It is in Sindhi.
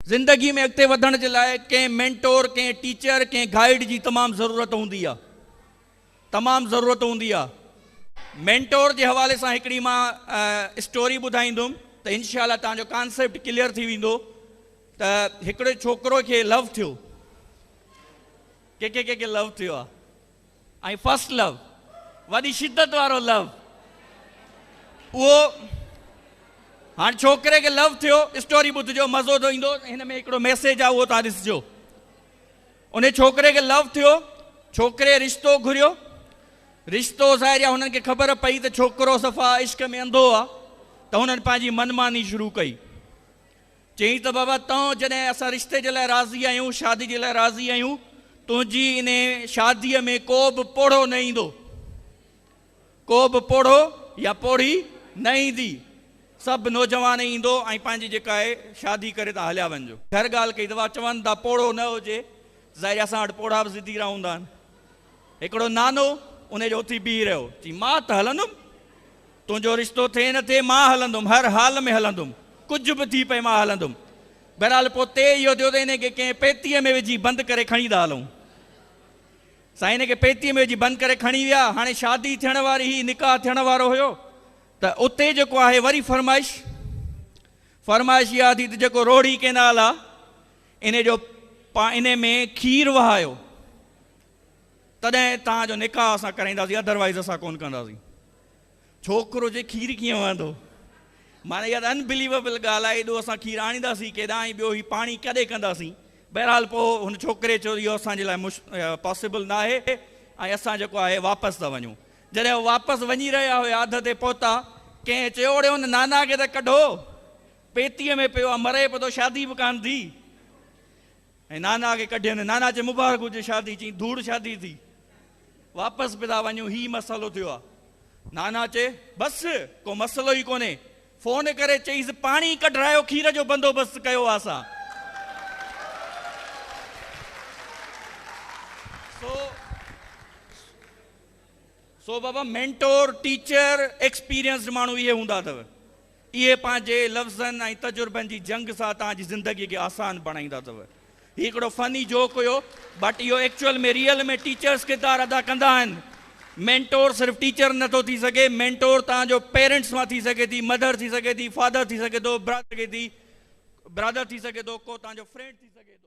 زندگي ۾ اڳتي وڌڻ جي لاء ڪنهن مينٽور، ڪنهن ٽيچر، ڪنهن گائيڊ جي تمام ضرورت هوندي آ. تمام ضرورت هوندي آ. مينٽور جي حوالي سان هڪڙي مان اسٽوري ٻڌائيندم ته انشاء الله توهان جو ڪانسيپٽ ڪليئر ٿي ويندو ته هڪڙي ڇوڪرو کي لو ٿيو. ڪنهن کي ڪنهن کي لو ٿيو آ؟ ۽ فرسٽ لو وڏي شدت وارو لو اهو هاڻ ڇوڪري کي لو ٿيو. اسٽوري ٻڌجو، مزو ٿو ايندو. هن ۾ هڪڙو ميسيج آ، اهو تان ڏسجو. ان ڇوڪري کي لو ٿيو، ڇوڪري رشتو گهريو. رشتو ظاهر آ هنن کي خبر پئي ته ڇوڪرو صفا عشق ۾ انڌو آ، ته هنن پنهنجي منماني شروع ڪئي. چيائين ته بابا تون جڏهن اسان رشتي جي لاء راضي آهيون، شادي جي لاء راضي آهيون، تنهنجي انهي شاديء ۾ ڪو به پوڙهو نه ايندو. ڪو به پوڙهو يا پوڙهي نه ايندي. سڀ نوجوان ايندو ۽ پنهنجي جيڪا آهي شادي ڪري تان هليا وڃجو. گهر ڳالهه ڪئي ته واهه چون ٿا پوڙهو نه هجي، ظاهر اسان وٽ پوڙها به ضديرا هوندا آهن. هڪڙو نانو انهي جو اٿي بيهي رهيو، چي مان ته هلندم. تنهنجو رشتو ٿئي نه ٿئي مان هلندم، هر حال ۾ هلندم، ڪجهه به ٿي پئي مان هلندم. بهرحال پوء طئي اهو ٿيو ته انهي کي ڪنهن پيتيء ۾ وجهي بند ڪري کڻي ٿا هلون. سائين انهي کي پيتيء ۾ وجهي بند ڪري کڻي ويا. هاڻي شادي ٿيڻ واري هئي، نڪاح ٿيڻ وارو هيو ته اتي جيڪو آهي وري فرمائش، فرمائش اها ٿي ته جيڪو روهڙي ڪئنال آ انهي جو انهي ۾ کير وهايو. تڏهن توهان جو نڪاح اسان ڪرائينداسين، اڌروائيز اسان ڪونه ڪنداسين. ڇوڪرو چئي کير ڪيئن وهندو؟ معنيٰ اها ته انبليويبل ڳالهه آهي، ايڏو اسان کير آڻينداسين ڪيڏانهن ۽ ٻيو هي پاڻي ڪڏهن ڪنداسين؟ بهرحال پوء هن ڇوڪري چيو ته اهو اسان جي لاء پاسيبل نه آهي ۽ اسان جيڪو آهي واپس ٿا وڃون. جڏهن هو واپس وڃي رهيا هيا، اڌ تي پهتا، ڪنهن چيو اڙي هن نانا کي ته ڪڍو، پيتيء ۾ پيو آهي، مري پيو ٿو، شادي به ڪانه ٿي. ۽ نانا کي ڪڍين. نانا چي مبارڪ هجي شادي. چين ڌوڙ شادي ٿي. واپس به ٿا وڃون هي مسئلو ٿيو آ. نانا چي بس ڪو مسئلو ئي ڪونهي. فون ڪري چئيس پاڻي ڪڍرايو کير جو بندوبست ڪيو آ اسان. سو سو بابا مينٽور، ٽيچر، ايڪسپيرينسڊ ماڻهو اهي هوندا اٿو. اهي پنهنجي لفظن ۽ تجربن جي جنگ سان توهان جي زندگي کي آسان بڻائيندا اٿو. هي هڪڙو فني جوڪ هيو بٽ اهو ايڪچوئل ۾ ريئل ۾ ٽيچرس ڪردار ادا ڪندا آهن. مينٽور صرف ٽيچر نٿو ٿي سگهي، مينٽور توهان جو پيرنٽس مان ٿي سگهي ٿي، مدر ٿي سگهي ٿي، فادر ٿي سگهي ٿو، برادر ٿي سگهي ٿو، ڪو توهان جو فرينڊ ٿي سگهي ٿو.